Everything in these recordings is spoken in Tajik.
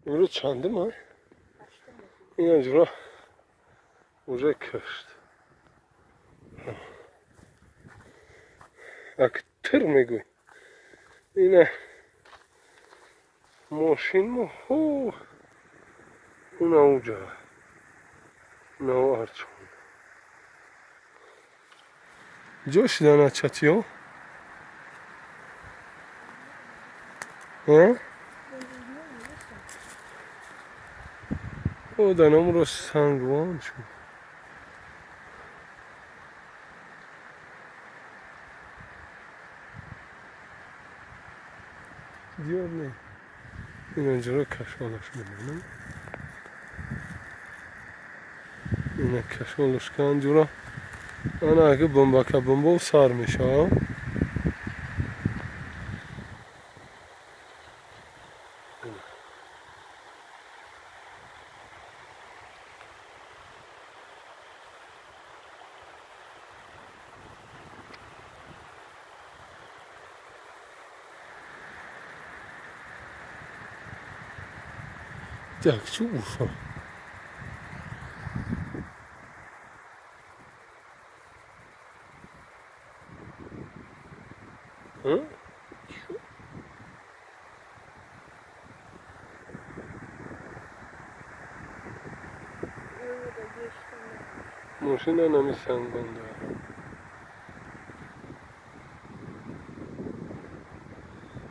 Имрӯз чандум а? Ина, ҷура, уже кашт. Ак тир мегӯй, ина мошин мо уна уҷа нав арчон ҷо шидана чатиё. А? О, данамро сангвон шуд. Диёр не. Ина, кашолаш мемонам. Ина, кашолаш кан, ҷура. Ана, аги бомбака бомбов сар мешавам. Так, чӣ уфа? А? Чу? Мошина нами сангбанда.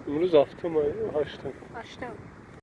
Имрӯз ҳафтум ё ҳаштум? Ҳаштум.